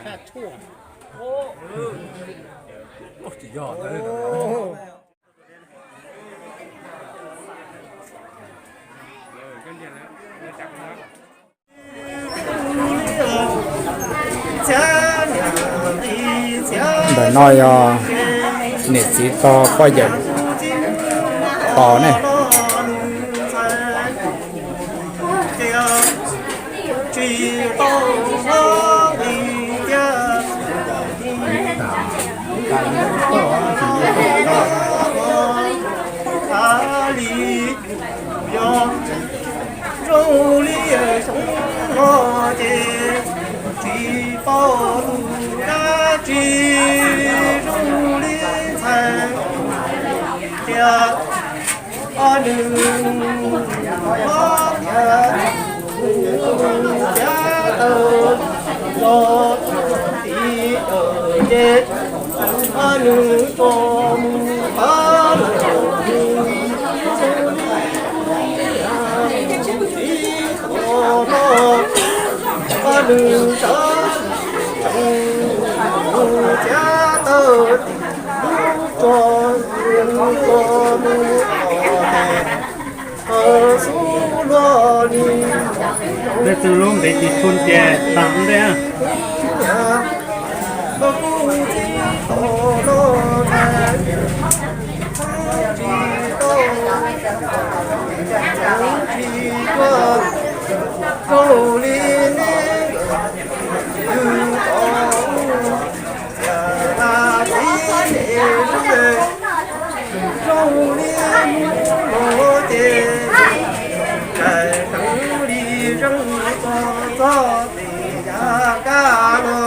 Ntawm no yog niam txiv tog poj yawm pog ne. Zoo li xyoo no ces tsis pom tus dab tsi zoo li ntxhais tiag. Nws ob tiag, nws cav taw los tim tawm ces nws tso mus qab los mus tib tog no, nws sawv tsees mus cav taw tim lub tso, nws tso mus qab los tes xub luag li. Tej tug lub ntev tis thun ces tas ntej. Zoo li hnub no ces txawm heev li zeej txog txog tes yav kaj no.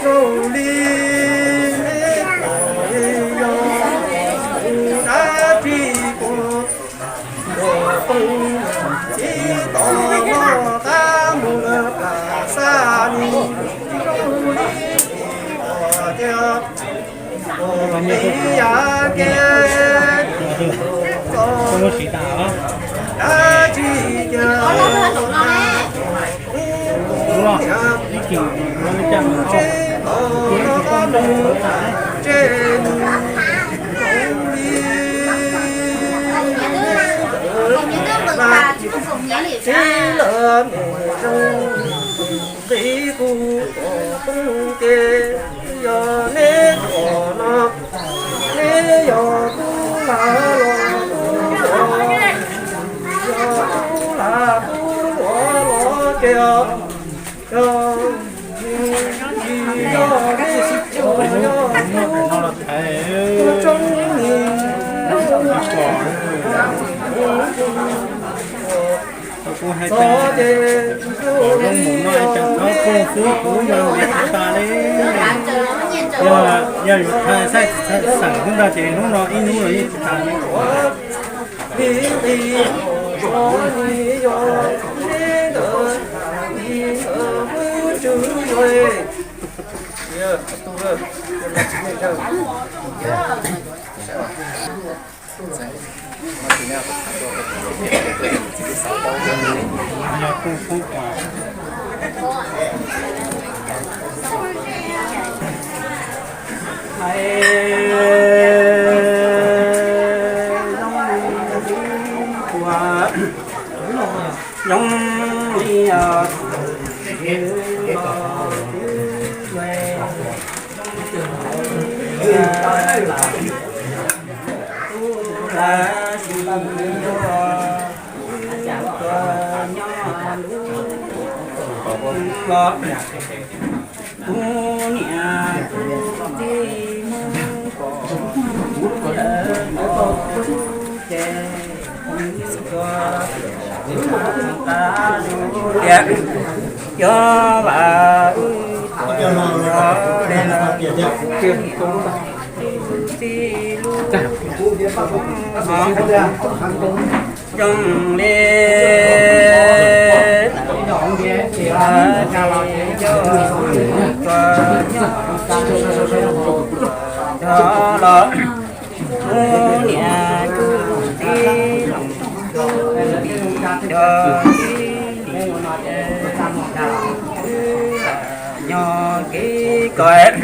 Zoo li neb yog tus dab tsi puas tuaj poob txij tos noj qab mus lawm plam xaj li. Zoo li ua tiag ua ib yam kev txom dab tsi tiag. Nqis tus tuam poob ces yog neb tuam no, neb yog tub lag los tub tuam, yog tub lag tub tuam los ces yog, yog, yog neb tuam yog tub tub tsob ni. Kuv hais tias, kuv hais tias, kuv hais tias, kuv hais tias, yog, yog yuav thaij xaim xaim xaim hnub no ces hnub no ib hnub los yeej tsis tas li. Zoo li kuv niam kuv txiv mus pom lawm no ces kuv tsuas qab lus tias, yog vam wb tuaj los li los txij lub hov zoo li tsis yog tus nyob nrog los kuv niam kuv txiv los kuv tij los tij li nyob Kev kawm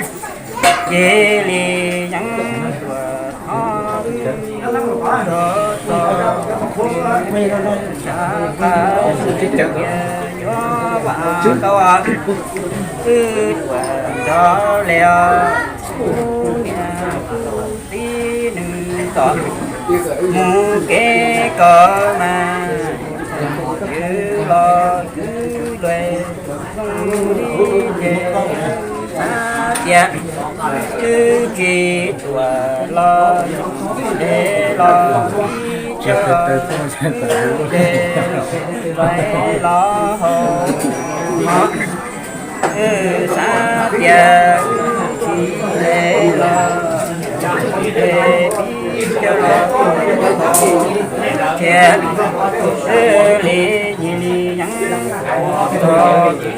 cia li yeej tuaj thov wb rov txog, tsam qab tias yuav vam tau wb tuaj nrog li os. Kuv niam kuv txiv nws txom nyem kev kawm mas, kwv los kwv luag li ces xav tias wb tsis tuaj los ntev los ib tsam ntev los los hauv no. Wb xav tias wb tsis ntev los ntev pib coj los thiab wb li nig li yeej txog tib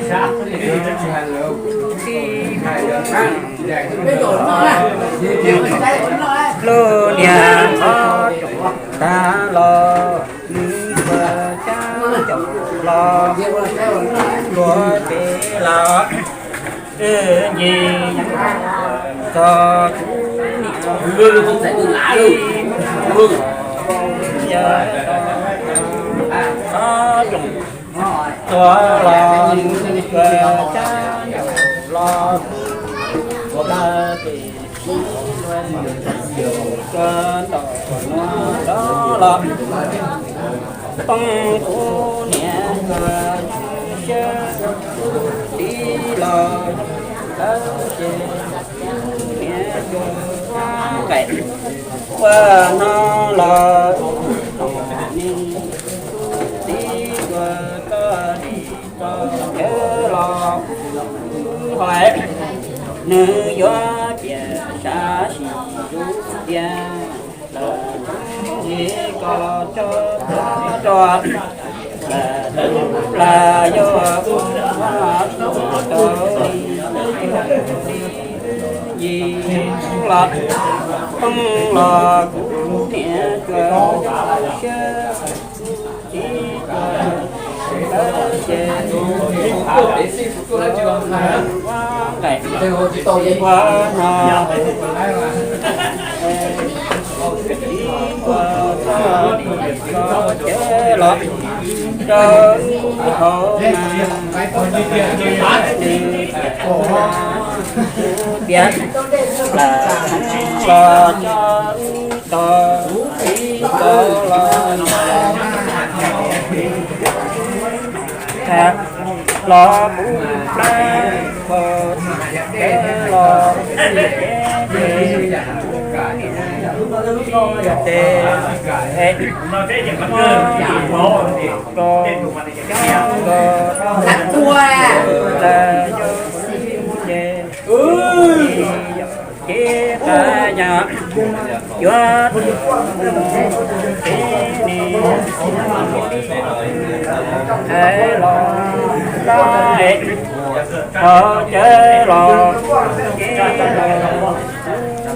lub niag qhov rooj tag los nws puas cab caum los luag pem los wb nce txog kuv niam txiv yawg txhob ploom tuaj los nws puas cab caum los lawm pem los nto no los poob kuv niam yawg siab tib los lawm ces kuv niam yawg nqaim ua no los ne tib tuaj txog li txog chaw los hais nws yuav piam sav sim lub tiag lawm. Ntshe koj los tso rau lawm, tus plag yog ua rau li yim los poob los kuv niam tsuas siab tib tuaj ces ua nqaim ua no tib tuaj txog li txog chaw los rau hauv mas nws piav los coj tos ib tog los los kuv plab kho los ces ces ces ces qab yog yuav ces ne hais los lawm qhov chaw los ces los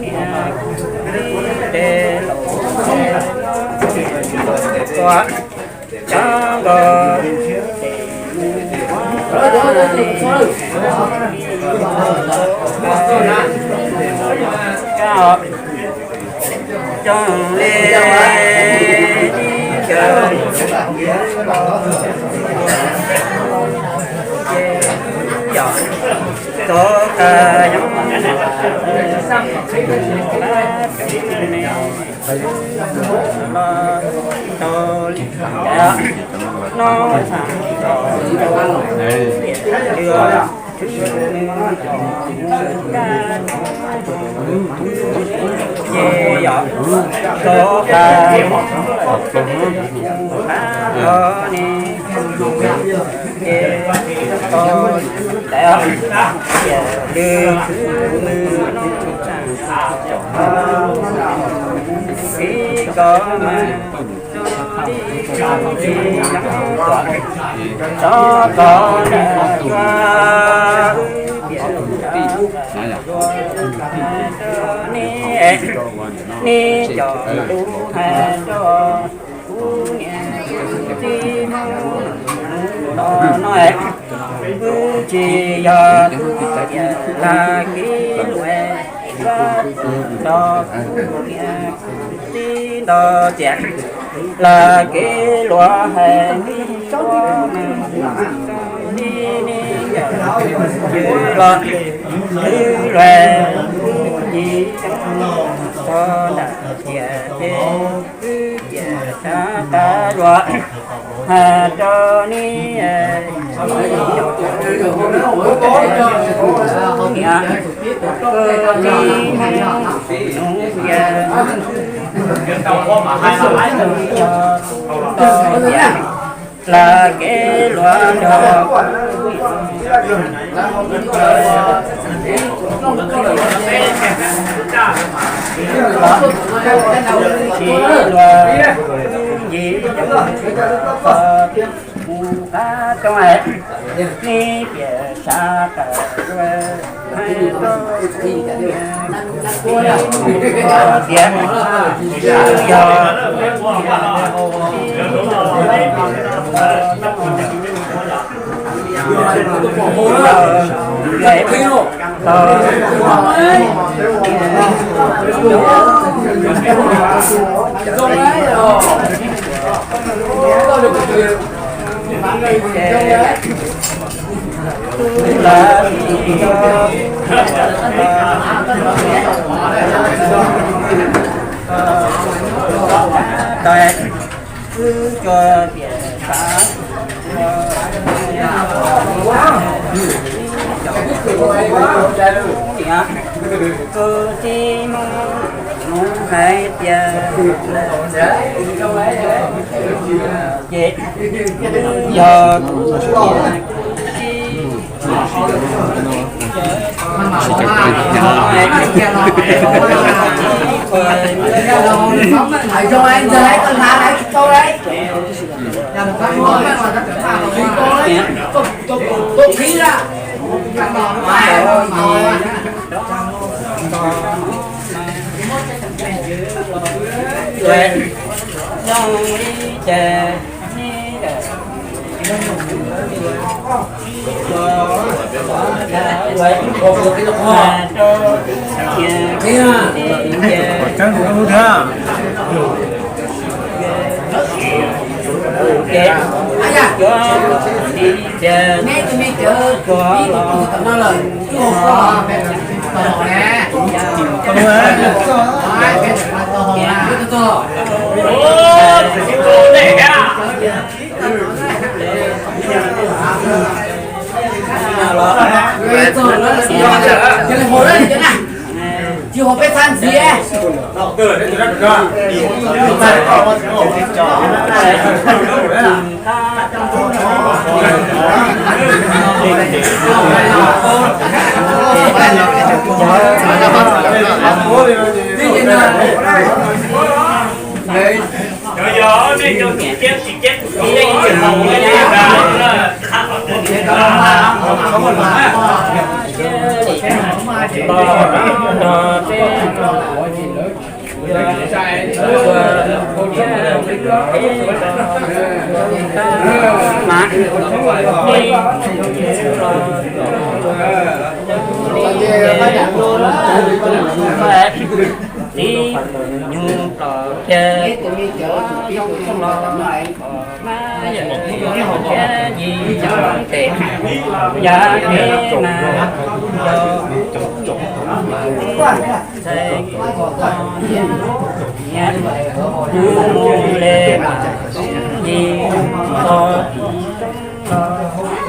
niam li tes los ua cov nkauj ces mus ua li cov coj li cov ces yog txog qab yog los tau li no ces yog txog qab yog qab los ne ces tau li lwm khwv no tib koj mas txog txog ntawm cua wb piav luag ne, neb cov tub hais rau kuv niam txiv hnub No wb tsis yog tus tias lag kev luam, ua tus nrog kuv niam kuv txiv nto tias lag kev luam hais li ko mas li ne, yawm yws los wb luag wb nyiam txog ntawm tias ces wb ciam tsa tas luag hais rau nej niam, kuv txiv, nus yawg, lag kev luam nrog tsis luag nce mus qab roob, nej ciam tsa tas luag hais rau kuv niam kuv txiv tias yog Kuv txiv mus nug hais tias ces yog kuv txiv Txiv nyuj plom cawv los, yim cov tes yav kev mas yog ntxhais, mus mus le mas yim txog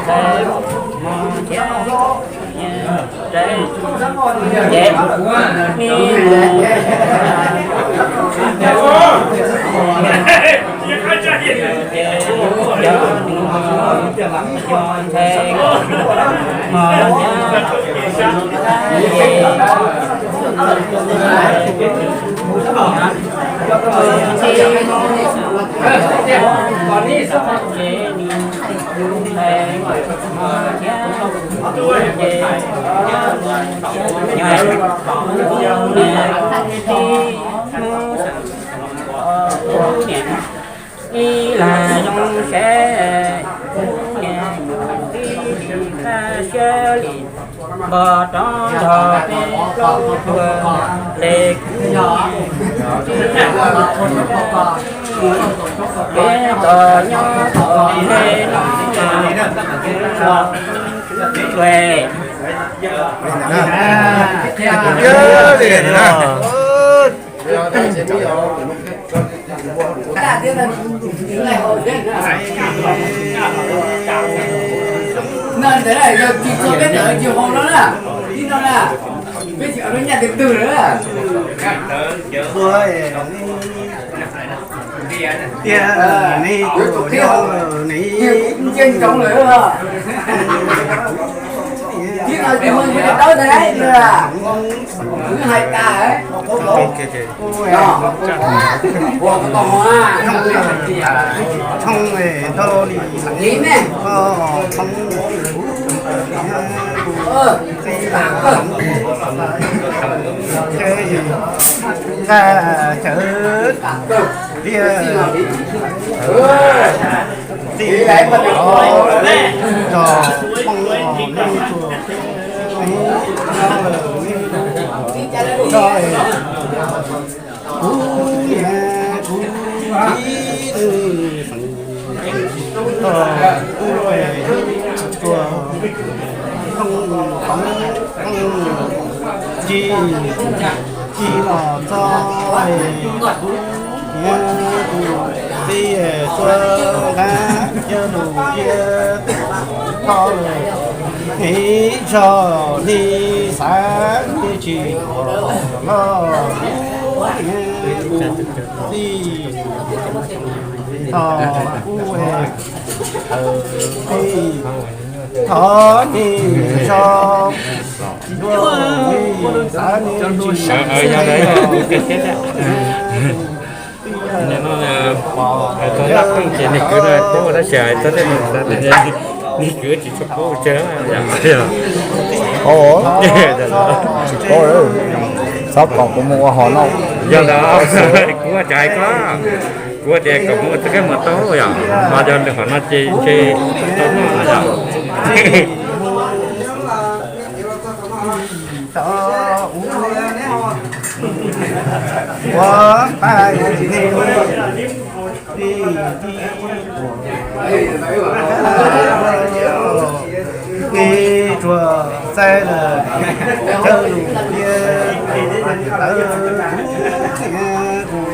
ntxhais, mos thiab Ib lag zoo seb kuv niam Li npog rov nrog peb plaub tuag le kuv, peb tos nyob tom ntej no. Ntawd yog tsis txog peb ntawd tsis haus no na, ib no na, peb tsis ua lub nyaj twg twg lawm na. Tiag, nej kuj yog nej nce ntsoov lawm. Thiab no tus tawb ntawd, wb hais tas, ua koj tau hov na, tshoob nrog li lawm, koj tshoob kuv txij, nqa cawv tiag, txij tov nrog poob nej tsuag, nej tso, kuv niam kuv txiv, tog kuv tsuag, poob poob ci ci los txog, kuv niam kuv txiv tsuag nqa cawv lus tiag, tho lawm, nej zog nej xav twb tsis los, kuv niam kuv txiv, tho kuv, tij, thov nej zog, nej xav nej tsis xav. Txog laj pheej ces nws kwv no paub tab sis hais txog tej, nws kwv tsis tshua paub tsawg. Tsis paub, txhob kom kuv mus ua hov no. Yog ntawd, kuv ua cas hais koj, kuv ua tias kom kuv ua txoj kab mos taub yom, mas yog nws hov no ces ntshe tau noj yom. Ua nqaij, nej tsuag txaij lawm, cawv lus tiag, tawv kuv niam kuv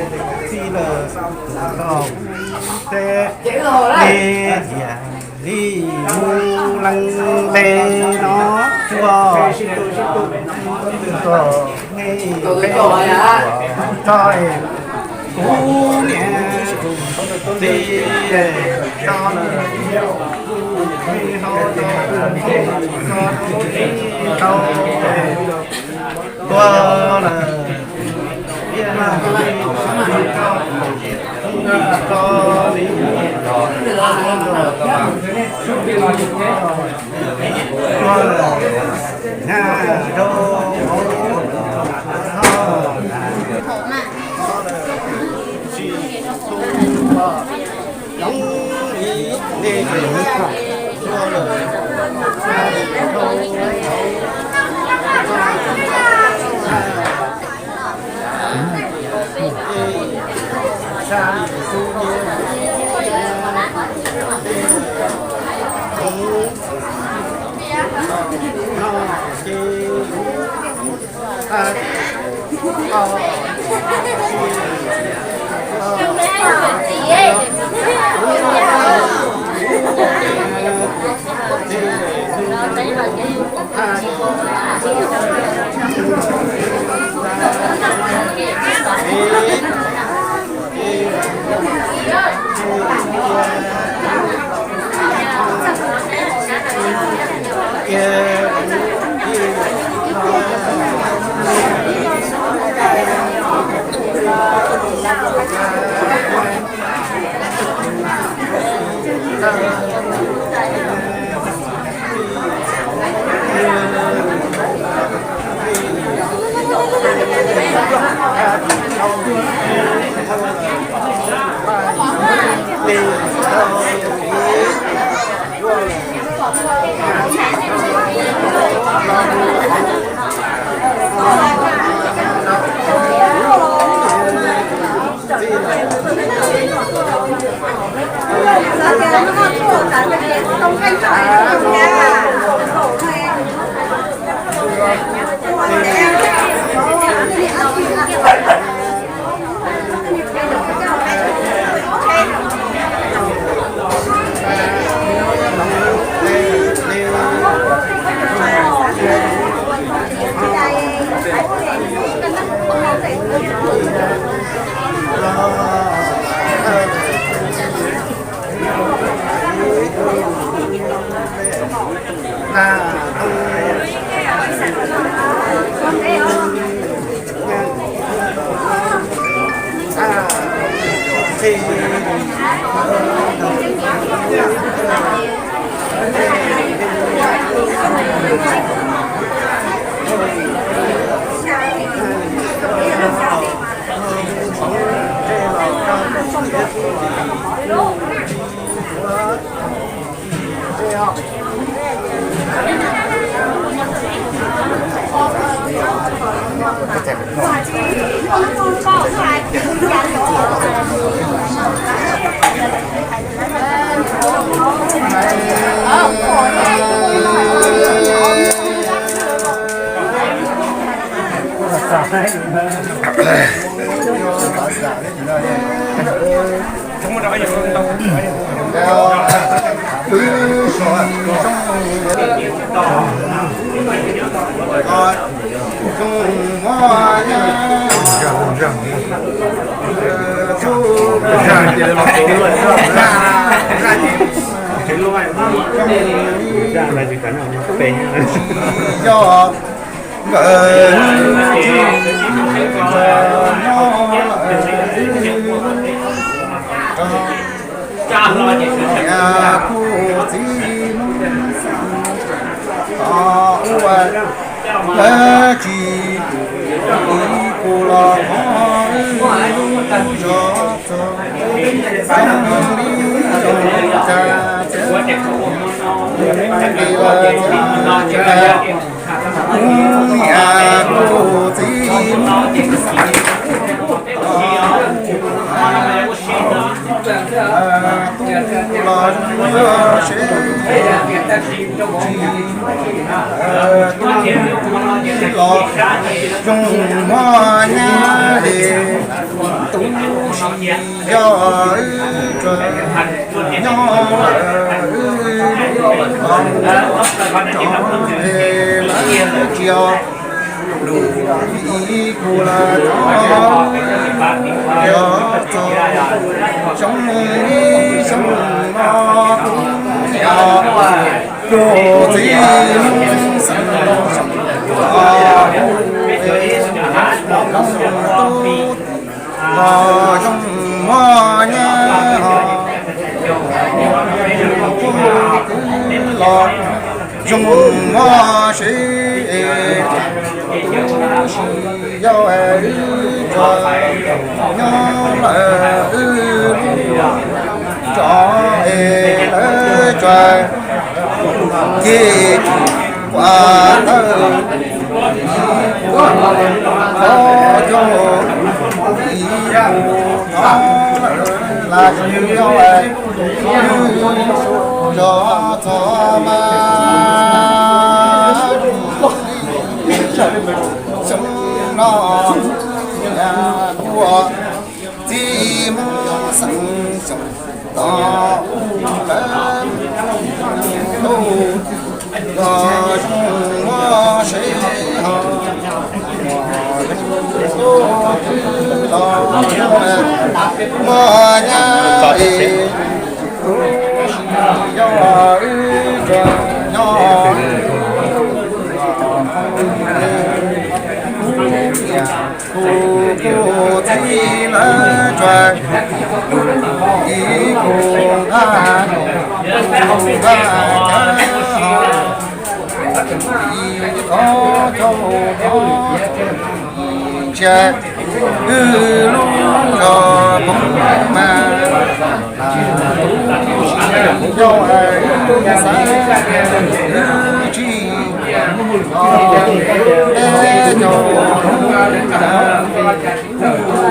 txiv lawm, txog teb, nej tiag li mus leej le no tsuag, txog nej peb tso, kuv niam kuv txiv tso lawm, kuv niam tso, tso tuag lawm. Yog nkawd tsis nyob lawm, kuv txiv ua lawv tsis tiv kuv los thov wb zov txog zoo li zoo cas txiav nqi los txiav tsis tau. Kuv niam kuv txiv mus xeem, tus los zoo seb tsis, tus los zoo mog nyab es, tus tsis yog wb tsuas nyob lawm, wb lub hauv rov es lawv tsis yog lus ib kuv lawv thov yog txog xyoo ib xyoo no kuv yog kuv txiv mus xeem, los zoo mog nyab ho, kuv los zoo mog seb, kuv tsis yog wb tsuas nyob lawm, wb lub hauv rov es lawv tsuas ces ua tawg, ib kuv thov caug, ib kuv thov lawm, lam yog wb zov txog mas xyoo no kuv txiv mus xeem xyoo tom u lawm, los zoo mog seb ho, los zoo mog nyab es, kuv tsis yog wb tsuas nyob, kuv niam kuv kuv txiv lawv tsuas ib kuv nqa, kuv nqa cas ho, ib thov caug thov ntsia wb lub zos Phooj Mas, tus tsis yog wb xav, wb tsis, peb caug hnub es lawv twb, tus tsis yog wb xav tias, peb caug hnub na,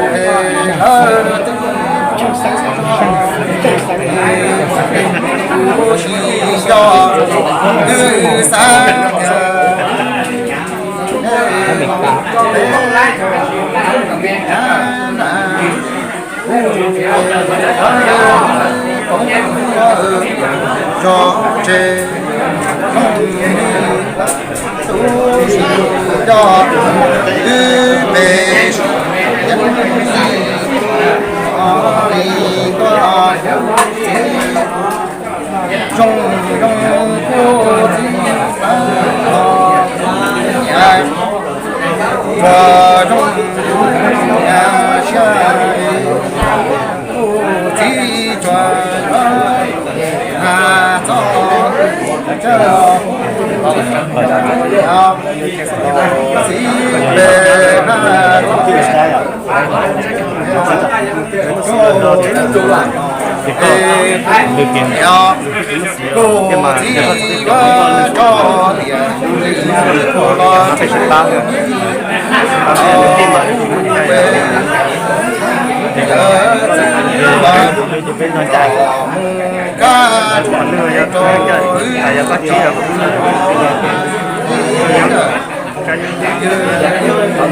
zos tsev, tus tsis yog wb pem, yeej li tuaj zoo zoo kuv txiv xav los, tsuas zoo kuv niam siab, kuv txiv tsuas hais txog cawm txiv pem hais txog kuv niam, kuv txiv yuav tso tias kuv los tsis tau, mus kab rau wb, Koj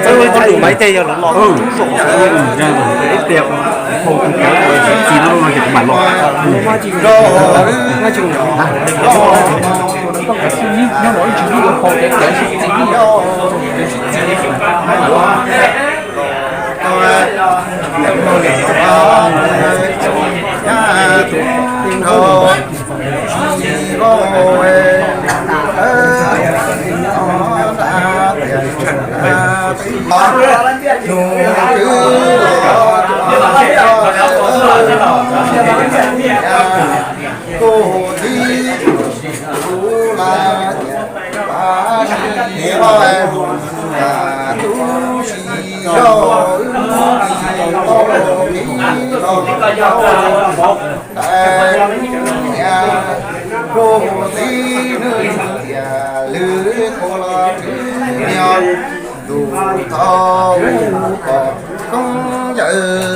txawb ua tus maiv tej yog lawv los ib tias hau tus kav txiv no no ces kuv mam los. Tus thov ub kom koob yawm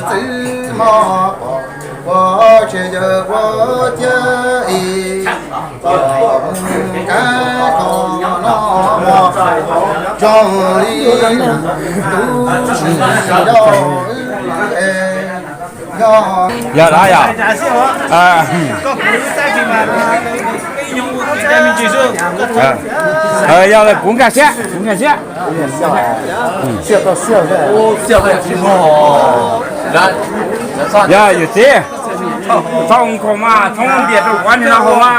txwv hmo kom ua tse yawg ua cia i kom kab kom no mos zoo li tus tsis yog. Yog da yog. Yog lawm kuv nkag siab, kuv nkag siab. Yog yawm txiv, txhob ua nkhaus mas, txhob ua npias rau kuv ni no haus mas.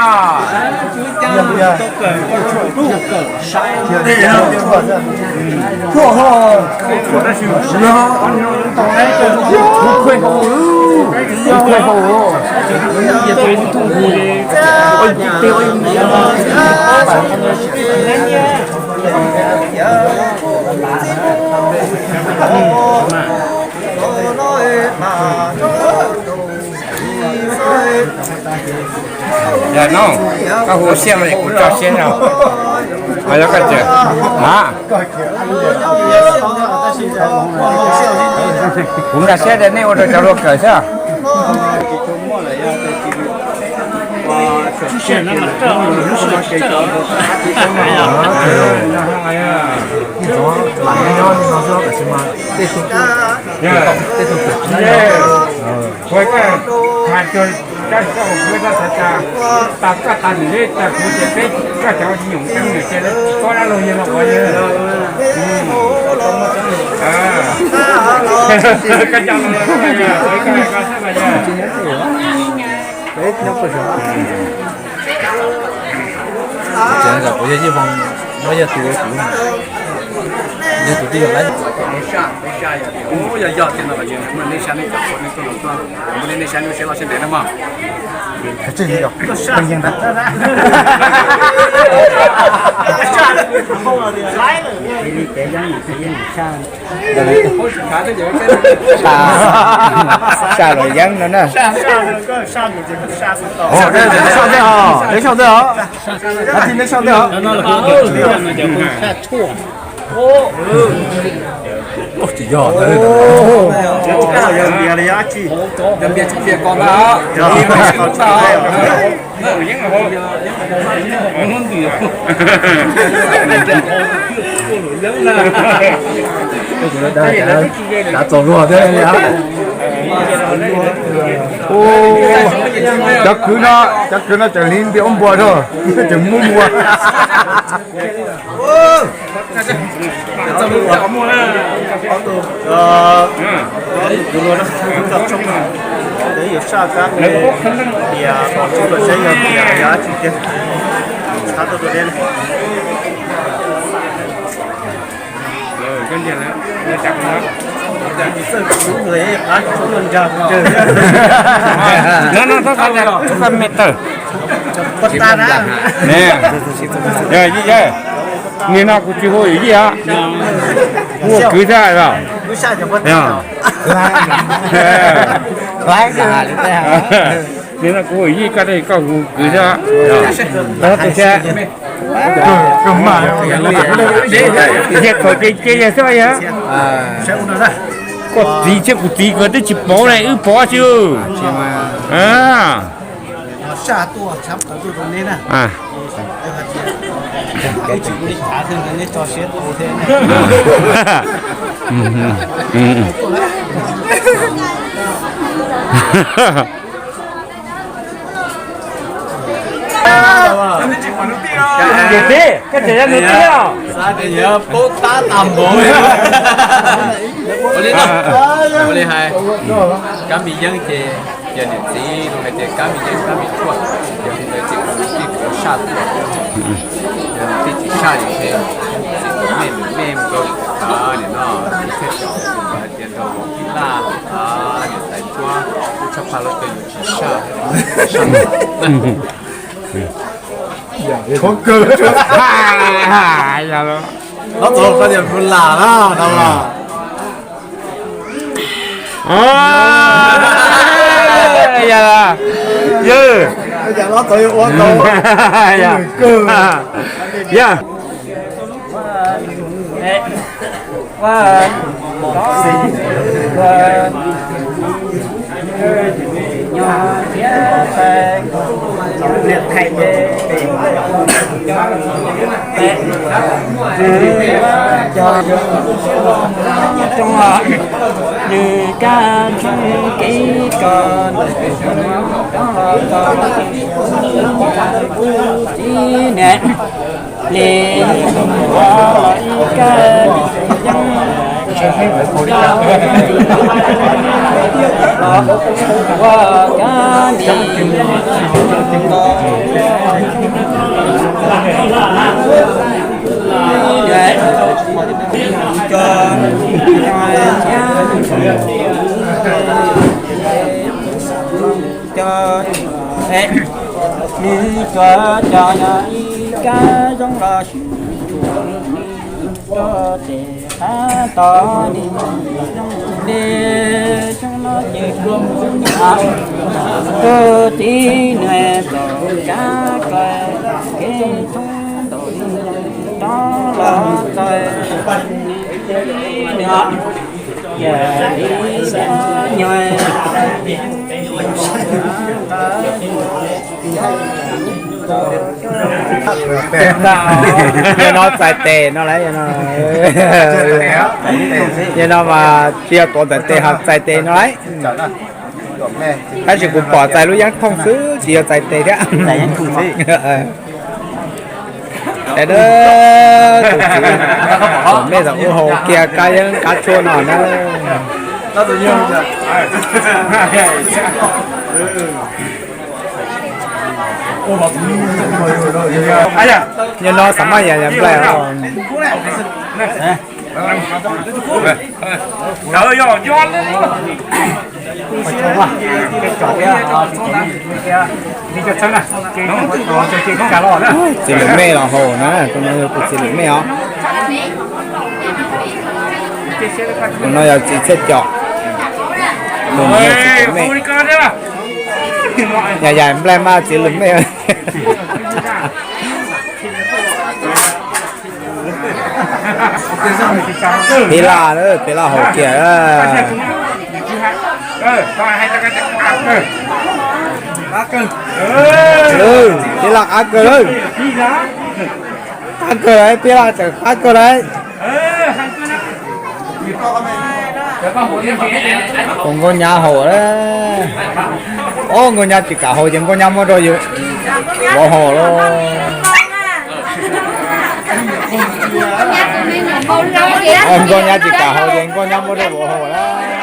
Yog no, koj hu siab los kuv tso siab no. Yog koj tseem, a, kuv nkag siab tias nej ua rau cov luag kawm xwb. Kuv koj hais tias koj hauv kuv koj txhais tas, tas koj tas nws li tas kuv ces peb koj cov nyoom ceeb nws ces koj dab laug yawg los ua yawg. Koj cov los koj xab mas yawg. Kuv yog Yij Hmoo, muab yog tus, yog tus tij yog lab. Yog yog tias no los yog nej sab nej cov, nej tuaj los tuaj, muab nej sab nej siab loj siab ntev na mog. Saj los yeeb no na. Neb sau ntej os, neb sau ntej os. Neb sau ntej os. Tsis yog, yog npias li dab tsi? Yog npias tsis qhia ko na. Dav txaus luag thiab. Cov kwv no, cov kwv no tseem li npias ua npua rau, tseem muaj npua. Tus luag no, tus tshoob no, yuav saj kab tias kom tsis tau saib yog tias yog dab tsi tiag. Tshab tuaj tuaj deb na. No, no, txhob xa, txhob xa me tawm. Nim no kuv tsis hu Yij os, hu ua kwv xwb os. Nim no kuv hu Yij, koj, koj hu kwv xwb. Yog thaum ces ces yog xwb yog. Koj txiv thiab kuv txiv nkawd twb tsis paub ne, wb paub xwb. Ces tib, koj tseem yog nws tib os. Xav tias yuav poob tab tag npaum li. Ua li no, ua li hais, Kab Mis Yeeb ces yog niam txiv los hais tias Kab Mis Yeeb, Kab Mis Tshuaj, yog li ntawd ces kuv tij kuv saj tuaj, yog tij tsis saj ces txiv tus mej tus mej mus rau thav nim no, txiv thiaj tsom hais tias rau Vauv Phij Laj, niam tais Tshuab, kuj tshaj pha lub caij yus tsis saj. Los txog koj tias kuv lam na no los. Yog, yog, los txog yuav ua tau. Yog. Nws kab ntswg kev ko ntawm tib neeg li ua los ib kab yeeb los ua kab ntsis ko cov nws cov cov yog ib kab zoo los sis rau tes qab tos nim zoo li zoo no ces kuv nyiam rau tib neeg txoj kab ko kev thoob ntaus rov los txawj nws yam li nyuag Yog no txais tes no lawm, yog no mas tsis yog tuav ntawm tes ho txais tes no lawm. Tab sis kuv pom txais lub yeeb thooj xwb, tsis yog txais tes thiab. Tus txiv, tus mej tau ua hauv kiag kab yeeb kab tshuaj no na. Yog no xav maj yam yam nplaig os. Txiv lwm mej los haus na, tus no yog tus txiv lwm mej os. Tus no yog txiv txhiaj com. Tus no yog txiv lwm mej. Yam yam nplaig mas txiv lwm mej. Peb laj, peb laj haus kiag. Peb laj qab kawg lawm. Qab kawg lawm, peb laj tseem qab kawg lawm. Tus nkauj nyab haus lawm. Ob nkauj nyab tsis kam haus ces nkauj nyab muab rau yus vauv haus lauj. Nkauj nyab tsis kam haus ces nkauj nyab muab rau vauv haus lawm.